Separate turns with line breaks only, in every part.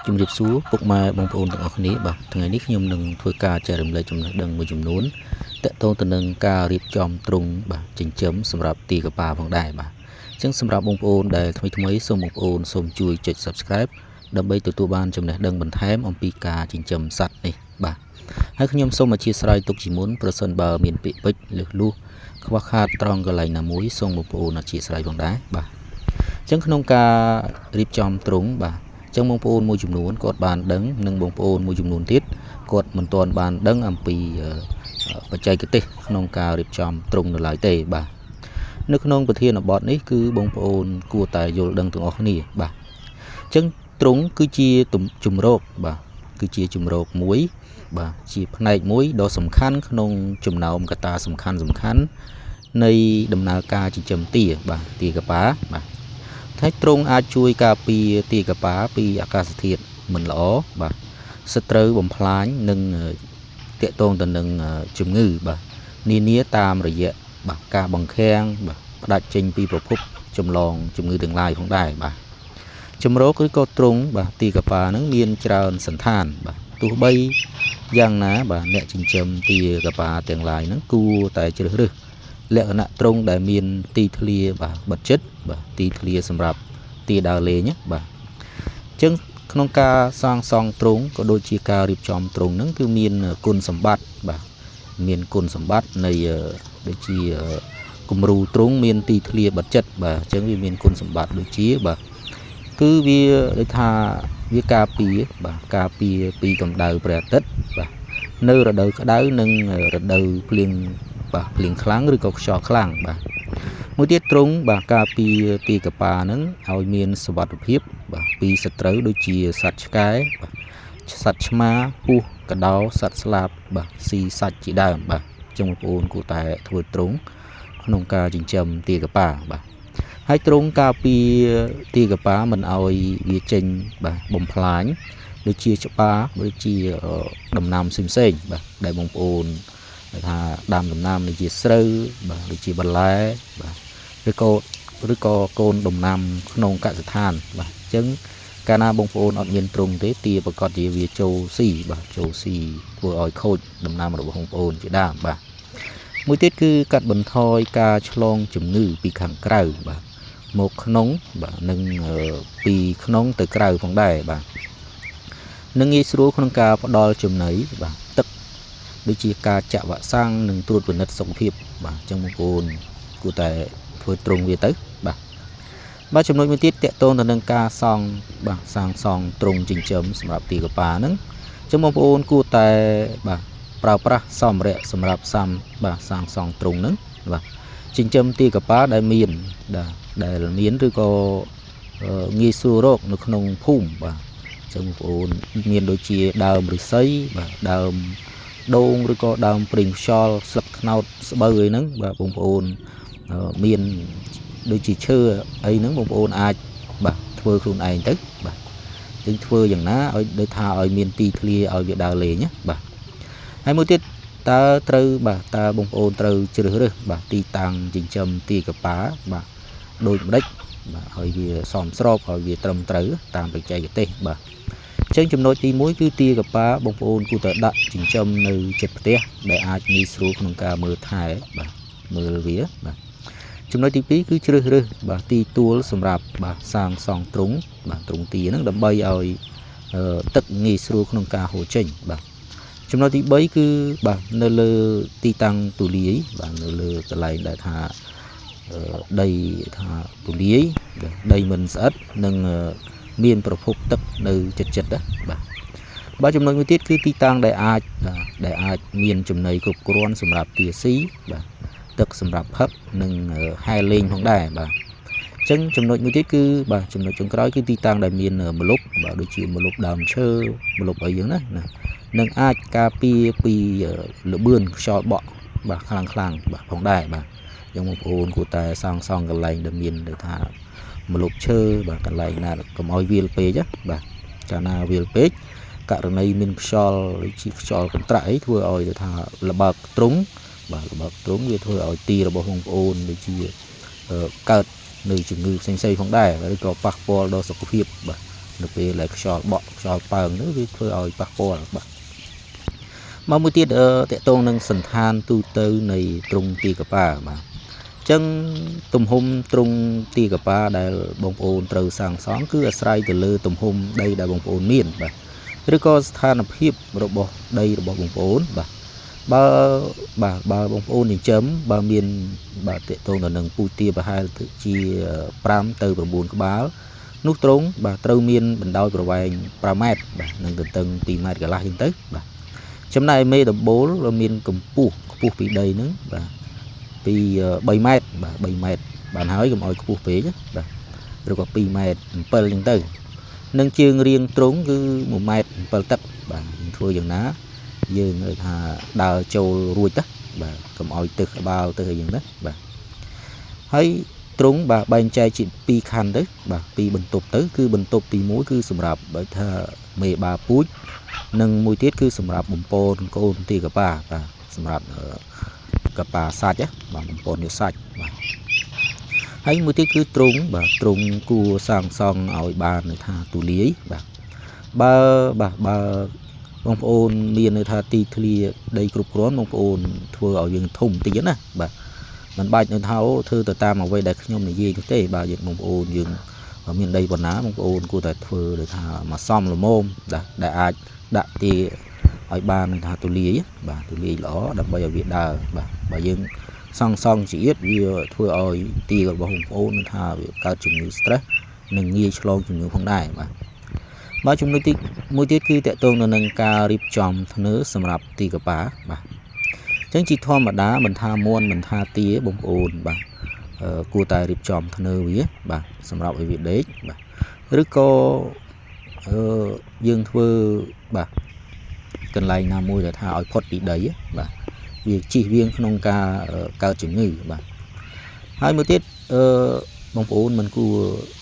ជំរាបសួរពុកម៉ែបងប្អូនទាំងអស់គ្នាបាទថ្ងៃនេះខ្ញុំនឹងធ្វើការចែករំលែកចំណេះដឹងមួយចំនួនទាក់ទងទៅនឹងការរៀបចំទ្រុងបាទចិញ្ចឹមសម្រាប់ទាកាប៉ាផងដែរបាទអញ្ចឹងសម្រាប់បងប្អូនដែលថ្មីថ្មីសូមបងប្អូនសូមជួយចុច Subscribe ដើម្បីទទួលបានចំណេះដឹងបន្ថែមអំពីការចិញ្ចឹមសត្វនេះបាទហើយខ្ញុំសូមអធ្យាស្រ័យទុកជាមុនប្រសិនបើមានពាក្យពេចន៍លើសលួសខ្វះខាតត្រង់កន្លែងណាមួយសូមបងប្អូនអធ្យាស្រ័យផងដែរបាទអញ្ចឹងក្នុងការរៀបចំទ្រុងបាទចឹងបងប្អូនមួយចំនួនគាត់បានដឹងនិងបងប្អូនមួយចំនួនទៀតគាត់មិនទាន់បានដឹងអំពីបច្ចេកទេសក្នុងការរៀបចំទ្រុងនៅឡើយទេបាទនៅក្នុងប្រធានបទនេះគឺបងប្អូនគួរតែយល់ដឹងទាំងអស់គ្នាបាទអញ្ចឹងទ្រុងគឺជាជំរកបាទគឺជាជំរកមួយបាទជាផ្នែកមួយដ៏សំខាន់ក្នុងចំណោមកត្តាសំខាន់សំខាន់នៃដំណើរការចិញ្ចឹមទាបាទទាកាប៉ាបាទថាទ្រុងអាចជួយការពារទាកាប៉ាពីអាកាសធាតុមិនល្អបាទសត្រូវបំផ្លាញនិងតាក់ទងទៅនឹងជំងឺបាទនានាតាមរយៈបាទការបង្ខាំងបាទផ្ដាច់ចេញពីប្រភពចម្លងជំងឺទាំងឡាយផងដែរបាទជំរកឬក៏ទ្រុងបាទទាកាប៉ានឹងមានច្រើនសន្តានបាទទោះបីយ៉ាងណាបាទអ្នកចិញ្ចឹមទាកាប៉ាទាំងឡាយហ្នឹងគួរតែជ្រើសរើសលក្ខណៈទ្រុងដែលមានទីធ្លាបាទបិទជិតបាទទីធ្លាសម្រាប់ទាដើរលេងណាបាទអញ្ចឹងក្នុងការសាងសង់ទ្រុងក៏ដូចជាការរៀបចំទ្រុងហ្នឹងគឺមានគុណសម្បត្តិបាទមានគុណសម្បត្តិនៃដូចជាគំរូទ្រុងមានទីធ្លាបិទជិតបាទអញ្ចឹងវាមានគុណសម្បត្តិដូចជាបាទគឺវាដូចថាវាការពារបាទការពារពីកម្ដៅព្រះអាទិត្យបាទនៅរដូវក្ដៅនិងរដូវភ្លៀងបាទភ្លៀងខ្លាំងឬក៏ខ្យល់ខ្លាំងបាទមួយទៀតទ្រុងបាទការពារទាកាប៉ាហ្នឹងឲ្យមានសុវត្ថិភាពបាទពីសត្រូវដូចជាសត្វឆ្កែបាទសត្វឆ្មាពស់កដោសត្វស្លាបបាទស៊ីសាច់ជាដើមបាទអញ្ចឹងបងប្អូនគួរតែធ្វើទ្រុងក្នុងការចិញ្ចឹមទាកាប៉ាបាទហើយទ្រុងការពារទាកាប៉ាមិនឲ្យវាចេញបាទបំផ្លាញដូចជាច្បារដូចជាដំណាំផ្សេងៗបាទដែលបងប្អូនថាដាំដំណាំដូចជាស្រូវបាទដូចជាបន្លែបាទឬក៏កូនដំណាំក្នុងកសិដ្ឋានបាទអញ្ចឹងកាលណាបងប្អូនអត់មានទ្រុងទេទាប្រកាសជាវាចូលស៊ីបាទចូលស៊ីធ្វើឲ្យខូចដំណាំរបស់បងប្អូនជាដើមបាទមួយទៀតគឺកាត់បន្ថយការឆ្លងជំងឺពីខាងក្រៅបាទមកក្នុងបាទនិងពីក្នុងទៅក្រៅផងដែរបាទនឹងងាយស្រួលក្នុងការផ្ដល់ចំណីបាទទឹកដូចជាការចាក់វ៉ាក់សាំងនិងត្រួតពិនិត្យសុខភាពបាទអញ្ចឹងបងប្អូនគួរតែធ្វើទ្រុងវាទៅបាទបាទចំណុចមួយទៀតតកតងទៅនឹងការសង់បាទសាងសង់ទ្រុងចិញ្ចឹមសម្រាប់ទាកាប៉ាហ្នឹងអញ្ចឹងបងប្អូនគួរតែបាទប្រើប្រាស់សម្ភារៈសម្រាប់សាំបាទសាងសង់ទ្រុងហ្នឹងបាទចិញ្ចឹមទាកាប៉ាដែលមានដែលមានឬក៏ងាយស្រួលរកនៅក្នុងភូមិបាទអញ្ចឹងបងប្អូនមានដូចជាដើមឫស្សីបាទដើមដូងឬក៏ដើមព្រីងខ្យល់ស្លឹកត្នោតស្បូវអីហ្នឹងបាទបងប្អូនមានដូចជាឈើអីហ្នឹងបងប្អូនអាចបាទធ្វើខ្លួនឯងទៅបាទយើងធ្វើយ៉ាងណាឲ្យដូចថាឲ្យមានទីធ្លាឲ្យវាដើរលេងណាបាទហើយមួយទៀតតើត្រូវបាទតើបងប្អូនត្រូវជ្រើសរើសបាទទីតាំងចិញ្ចឹមទាកាប៉ាបាទដូចម្ដេចបាទឲ្យវាសមស្របឲ្យវាត្រឹមត្រូវតាមបច្ចេកទេសបាទអញ្ចឹងចំណុចទី1គឺទាកាប៉ាបងប្អូនគួរតែដាក់ចិញ្ចឹមនៅជិតផ្ទះដែលអាចងាយស្រួលក្នុងការមើលថែបាទមើលវាបាទចំណុចទី2គឺជ្រើសរើសបាទទីទួលសម្រាប់បាទសាងសង់ទ្រុងបាទទ្រុងទាហ្នឹងដើម្បីឲ្យទឹកងាយស្រួលក្នុងការហូរចេញបាទចំណុចទី3គឺបាទនៅលើទីតាំងទូលាយបាទនៅលើកន្លែងដែលថាដីថាទូលាយដីមិនស្អិតនិងមានប្រភពទឹកនៅជិតៗណាបាទបាទចំណុចមួយទៀតគឺទីតាំងដែលអាចមានចំណីគ្រប់គ្រាន់សម្រាប់ទាស៊ីបាទទឹកសម្រាប់ផឹកនិងហែលលេងផងដែរបាទអញ្ចឹងចំណុចមួយទៀតគឺបាទចំណុចចុងក្រោយគឺទីតាំងដែលមានម្លប់បាទដូចជាម្លប់ដើមឈើម្លប់អីចឹងណាណានឹងអាចការពារពីលបឿនខ្យល់បក់បាទខ្លាំងខ្លាំងបាទផងដែរបាទអញ្ចឹងបងប្អូនគួរតែសាងសង់កន្លែងដែលមានដូចថាម្លប់ឈើបាទកន្លែងណាកុំឲ្យវាលពេកណាបាទកាលណាវាលពេកករណីមានខ្យល់ដូចជាខ្យល់កន្ត្រាក់អីធ្វើឲ្យដូចថាលបើកទ្រុងបាទលបើកទ្រុងវាធ្វើឲ្យទីរបស់បងប្អូនដូចជាកើតនៅជំងឺផ្សេងៗផងដែរឬក៏ប៉ះពាល់ដល់សុខភាពបាទ នៅពេលដែលខ្យល់បក់ខ្យល់ប៉ើងនោះវាធ្វើឲ្យប៉ះពាល់បាទមកមួយទៀតតកតងនឹងសន្តានទូទៅនៃទ្រង់ទីកប៉ាបាទចឹងទំហំទ្រង់ទីកប៉ាដែលបងប្អូនត្រូវសាងសង់គឺអាស្រ័យទៅលើទំហំដីដែលបងប្អូនមានបាទឬក៏ស្ថានភាពរបស់ដីរបស់បងប្អូនបាទបើបាទបើបងប្អូនចិញ្ចឹមបើមានបាទតកតងទៅនឹងពូជទាប្រហែលជា5ទៅ9ក្បាលនោះត្រង់បាទត្រូវមានបណ្ដោយប្រវែង5ម៉ែត្របាទនិងទទឹង2ម៉ែត្រកន្លះចឹងទៅបាទចំណែកមេដំបូលមានកម្ពស់ខ្ពស់ពីដីហ្នឹងបាទពី3ម៉ែត្របាទ3ម៉ែត្របានហើយកុំឲ្យខ្ពស់ពេកបាទឬក៏2ម៉ែត្រ7ចឹងទៅនឹងជើងរៀងត្រង់គឺ1ម៉ែត្រ7ទឹកបាទយើងធ្វើយ៉ាងណាយើងថាដើរចូលរួចទៅបាទកុំឲ្យទឹកក្បាលទៅអីយ៉ាងណាបាទហើយត្រង់បាទបែងចែកជា2ខណ្ឌទៅបាទ2បន្ទប់ទៅគឺបន្ទប់ទី1គឺសម្រាប់បើថាមេបាពូជនិងមួយទៀតគឺសម្រាប់បំពន់កូនទីកប៉ាបាទសម្រាប់កប៉ាសាច់បាទបំពន់យកសាច់បាទហើយមួយទៀតគឺទ្រង់បាទទ្រង់គួរសាងសង់ឲ្យបាននៅថាទូលាយបាទបើបាទបើបងប្អូនមាននៅថាទីធ្លាដីគ្រប់គ្រាន់បងប្អូនធ្វើឲ្យយើងធំតិចណាបាទមិនបាច់នៅថាធ្វើទៅតាមអ្វីដែលខ្ញុំនិយាយនោះទេបាទយើងបងប្អូនយើងមានដីប៉ុណ្ណាបងប្អូនគួរតែធ្វើដូចថាមកសមល្មមដែលអាចដាក់ទីឲ្យបានថាទូលាយបាទទូលាយល្អដើម្បីឲ្យវាដើរបាទបើយើងសង់សង់ជាទៀតវាធ្វើឲ្យទីរបស់បងប្អូននឹងថាវាកើតជំងឺ stress និងងាយឆ្លងជំងឺផងដែរបាទបាទចំណុចទីមួយទៀតគឺតកតងទៅនឹងការរៀបចំធ្នើសម្រាប់ទីកប៉ាបាទអញ្ចឹងជាធម្មតាមិនថាមន់មិនថាទាបងប្អូនបាទគួរតែរៀបចំធ្នើវាបាទសម្រាប់ឲ្យវាដេកបាទឬក៏យើងធ្វើបាទកន្លែងណាមួយដែលថាឲ្យផុតពីដីបាទវាជិះវៀងក្នុងការកើតជំងឺបាទហើយមួយទៀតបងប្អូនមិនគួរ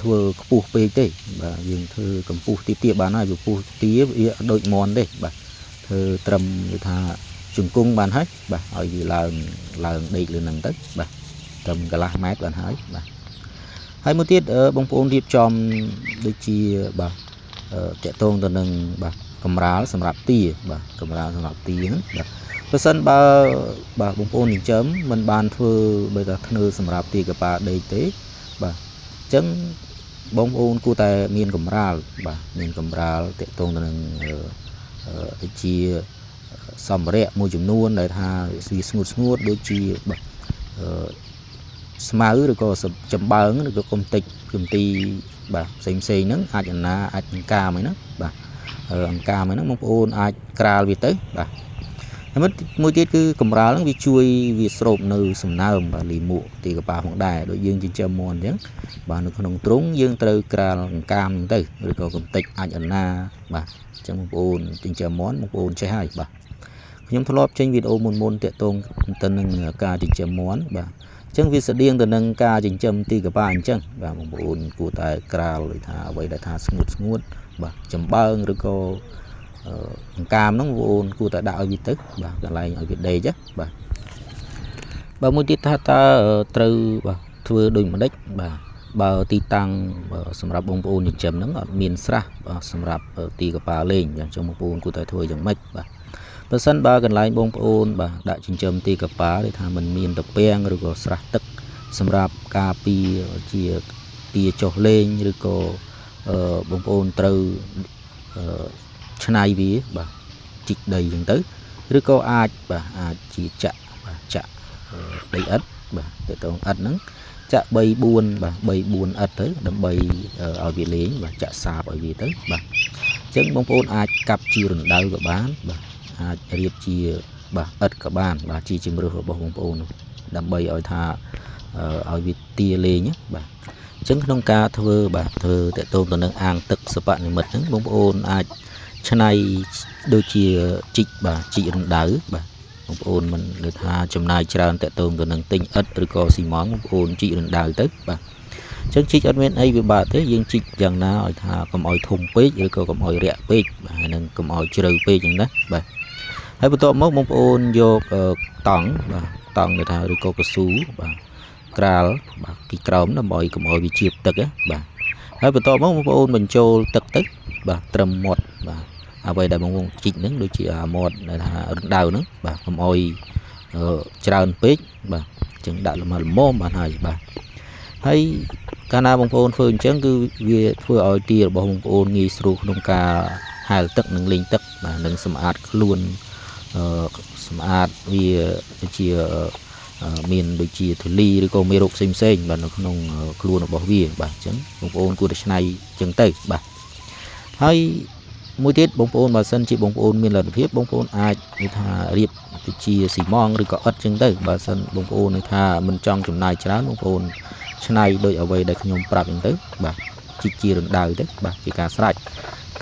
ធ្វើខ្ពស់ពេកទេបាទយើងធ្វើកម្ពស់ទាបៗបានហើយវាពោះទាវាដូចមន់ទេបាទធ្វើត្រឹមគឺថាជង្គង់បានហើយបាទឲ្យវាឡើងឡើងដេកលើនឹងទៅបាទត្រឹមកន្លះម៉ែត្របានហើយបាទហើយមួយទៀតបងប្អូនរៀបចំដូចជាបាទតកតងទៅនឹងបាទកម្រាលសម្រាប់ទាបាទកម្រាលសម្រាប់ទាហ្នឹងបាទបើសិនបើបាទបងប្អូនចិញ្ចឹមមិនបានធ្វើបើថាធ្នើសម្រាប់ទាកប៉ាដេកទេបាទអញ្ចឹងបងប្អូនគួរតែមានកម្រាលបាទមានកម្រាលតកតងទៅនឹងដូចជាសម្ភារៈមួយចំនួនដែលថាវាស្ងួតស្ងួតដូចជាបាទស្មៅឬក៏ចំបើងឬក៏គុំតិចគុំទីបាទផ្សេងផ្សេងហ្នឹងអាចអណាអាចអង្កាមហ្នឹងបាទអង្កាមហ្នឹងបងប្អូនអាចក្រាលវាទៅបាទហើយមួយទៀតគឺកម្រាលហ្នឹងវាជួយវាស្រូបនៅសំណើមបាទលីមួកទីកប៉ាផងដែរដូចយើងចិញ្ចឹមមាន់អញ្ចឹងបាទនៅក្នុងទ្រុងយើងត្រូវក្រាលអង្កាមហ្នឹងទៅឬក៏កំតិចអាចអណាបាទអញ្ចឹងបងប្អូនចិញ្ចឹមមាន់បងប្អូនចេះហើយបាទខ្ញុំធ្លាប់ចេញវីដេអូមុនមុនតាក់ទងទៅនឹងការចិញ្ចឹមមាន់បាទអញ្ចឹងវាស្តៀងទៅនឹងការចិញ្ចឹមទីកប៉ាអញ្ចឹងបាទបងប្អូនគួរតែក្រាលដូចថាអ្វីដែលថាស្ងួតស្ងួតបាទចំបើងឬក៏អង្កាមហ្នឹងបងប្អូនគួរតែដាក់ឲ្យវាទៅបាទកន្លែងឲ្យវាដេកបាទបើមួយទៀតថាតើត្រូវបាទធ្វើដូចម្ដេចបាទបើទីតាំងសម្រាប់បងប្អូនចិញ្ចឹមហ្នឹងអត់មានស្រះបាទសម្រាប់ទីកប៉ាលេងអញ្ចឹងបងប្អូនគួរតែធ្វើយ៉ាងម៉េចបាទបើសិនបើកន្លែងបងប្អូនបាទដាក់ចិញ្ចឹមទីកប៉ាឬថាมันមានត្រពាំងឬក៏ស្រះទឹកសម្រាប់ការពារជាទាចុះលេងឬក៏បងប្អូនត្រូវឆ្នៃវាបាទជីកដីអញ្ចឹងទៅឬក៏អាចបាទអាចជាចាក់បាទចាក់ដីឥដ្ឋបាទទៅតងឥដ្ឋហ្នឹងចាក់3 4បាទ3 4ឥដ្ឋទៅដើម្បីឲ្យវាលេងបាទចាក់សាបឲ្យវាទៅបាទអញ្ចឹងបងប្អូនអាចកាប់ជារណ្ដៅក៏បានបាទអាចរៀបជាបាទឥដ្ឋក៏បានបាទជាជំរើសរបស់បងប្អូនដើម្បីឲ្យថាឲ្យវាទាលេងបាទអញ្ចឹងក្នុងការធ្វើបាទធ្វើតកតងទៅនឹងអាងទឹកសពនិមិត្តហ្នឹងបងប្អូនអាចឆ្នៃដូចជាជីកបាទជីករណ្ដៅបាទបងប្អូនមិនដូចថាចំណាយច្រើនតកតងទៅនឹងទិញឥដ្ឋឬក៏ស៊ីម៉ងបងប្អូនជីករណ្ដៅទៅបាទអញ្ចឹងជីកអត់មានអីពិបាកទេយើងជីកយ៉ាងណាឲ្យថាកុំឲ្យធំពេកឬក៏កុំឲ្យរាក់ពេកបាទហើយនឹងកុំឲ្យជ្រៅពេកអញ្ចឹងណាបាទហើយបន្ទាប់មកបងប្អូនយកតង់បាទតង់គេថាឬក៏កស៊ូបាទក្រាលបាទគីក្រោមដើម្បីកុំឲ្យវាជ្រាបទឹកបាទ ហើយបន្ទាប់មកបងប្អូនបញ្ចូលទឹកទៅបាទត្រឹមមាត់បាទអ្វីដែលបងប្អូនជីកហ្នឹងដូចជាអាមាត់ដែលថារណ្ដៅហ្នឹងបាទកុំអោយច្រើនពេកបាទអញ្ចឹងដាក់ល្មមបានហើយបាទហើយកាលណាបងប្អូនធ្វើអញ្ចឹងគឺវាធ្វើឲ្យទារបស់បងប្អូនងាយស្រួលក្នុងការហែលទឹកនិងលេងទឹកបាទនិងសម្អាតខ្លួនសម្អាតវាជាមានដូចជាធូលីឬក៏មេរោគផ្សេងផ្សេងបាទនៅក្នុងខ្លួនរបស់វាបាទអញ្ចឹងបងប្អូនគួរតែច្នៃអញ្ចឹងទៅបាទហើយមួយទៀតបងប្អូនបើសិនជាបងប្អូនមានលទ្ធភាពបងប្អូនអាចនិយាយថារៀបទៅជាស៊ីម៉ងឬក៏ឥដ្ឋអញ្ចឹងទៅបើសិនបងប្អូននិយាយថាមិនចង់ចំណាយច្រើនបងប្អូនច្នៃដោយអ្វីដែលខ្ញុំប្រាប់អញ្ចឹងទៅបាទជីកជារណ្ដៅទៅបាទជាការស្រេច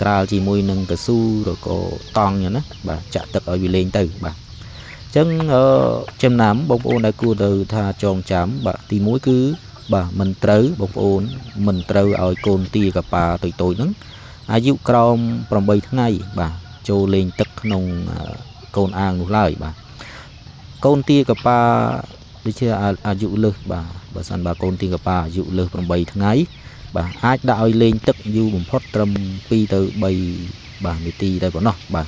ក្រាលជាមួយនឹងកស៊ូឬក៏តង់យ៉ាងណាបាទចាក់ទឹកឲ្យវាលេងទៅបាទចឹងចំណាំបងប្អូនដែលគួរទៅថាចងចាំបាទទី1គឺបាទមិនត្រូវបងប្អូនមិនត្រូវឲ្យកូនទាកប៉ាតូចៗហ្នឹងអាយុក្រោម8ថ្ងៃបាទចូលលេងទឹកក្នុងកូនអាងនោះឡើយបាទកូនទាកប៉ាដូចជាអាយុលើសបាទបើសិនបើកូនទាកប៉ាអាយុលើស8ថ្ងៃបាទអាចដាក់ឲ្យលេងទឹកយូរបំផុតត្រឹម2ទៅ3បាទនាទីតែប៉ុណ្ណោះបាទ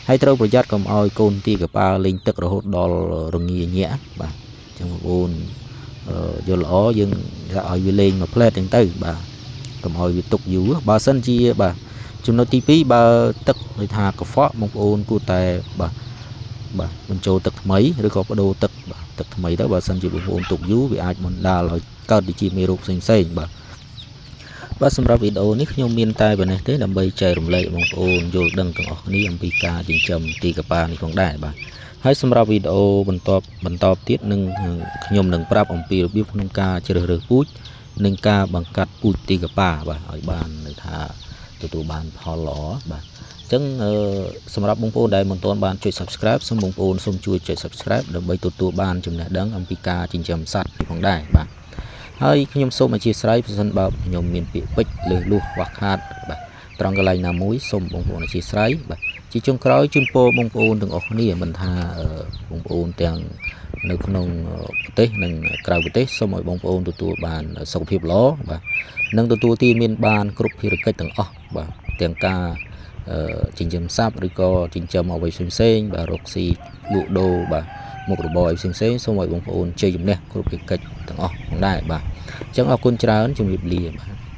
ហើយត្រូវប្រយ័ត្នកុំឲ្យកូនទាកប៉ាលេងទឹករហូតដល់រងាញាក់បាទអញ្ចឹងបងប្អូនយល់ល្អយើងឲ្យវាលេងមួយផ្លែតអញ្ចឹងទៅបាទកុំឲ្យវាទុកយូរបើសិនជាបាទចំណុចទី2បើទឹកដូចថាកខ្វក់បងប្អូនគួរតែបាទបញ្ចូលទឹកថ្មីឬក៏បដូរទឹកបាទទឹកថ្មីទៅបើសិនជាបងប្អូនទុកយូរវាអាចបណ្ដាលឲ្យកើតជាមេរោគផ្សេងៗបាទបាទសម្រាប់វីដេអូនេះខ្ញុំមានតែប៉ុណ្ណេះទេដើម្បីចែករំលែកបងប្អូនយល់ដឹងទាំងអស់គ្នាអំពីការចិញ្ចឹមទាកប៉ានេះផងដែរបាទហើយសម្រាប់វីដេអូបន្តទៀតនឹងខ្ញុំនឹងប្រាប់អំពីរបៀបក្នុងការជ្រើសរើសពូជនិងការបង្កាត់ពូជទាកប៉ាបាទឲ្យបានន័យថាទទួលបានផលល្អបាទអញ្ចឹងសម្រាប់បងប្អូនដែលមិនទាន់បានចុច Subscribe សូមបងប្អូនសូមជួយចុច Subscribe ដើម្បីទទួលបានចំណេះដឹងអំពីការចិញ្ចឹមសត្វផងដែរបាទហើយខ្ញុំសូមអធ្យាស្រ័យប្រសិនបើខ្ញុំមានពាក្យពេចន៍លើសលួសខ្វះខាតបាទត្រង់កន្លែងណាមួយសូមបងប្អូនអធ្យាស្រ័យបាទជាចុងក្រោយជូនពរបងប្អូនទាំងអស់គ្នាមិនថាបងប្អូនទាំងនៅក្នុងប្រទេសនិងក្រៅប្រទេសសូមឲ្យបងប្អូនទទួលបានសុខភាពល្អបាទនិងទទួលទានមានបានគ្រប់ភារកិច្ចទាំងអស់បាទទាំងការចិញ្ចឹមសត្វឬក៏ចិញ្ចឹមអ្វីផ្សេងៗបាទរកស៊ីលក់ដូរបាទមុខរបរអីផ្សេងៗសូមឲ្យបងប្អូនជ័យជំនះគ្រប់ភារកិច្ចទាំងអស់ផងដែរបាទអញ្ចឹងអរគុណច្រើនជំរាបលាបាទ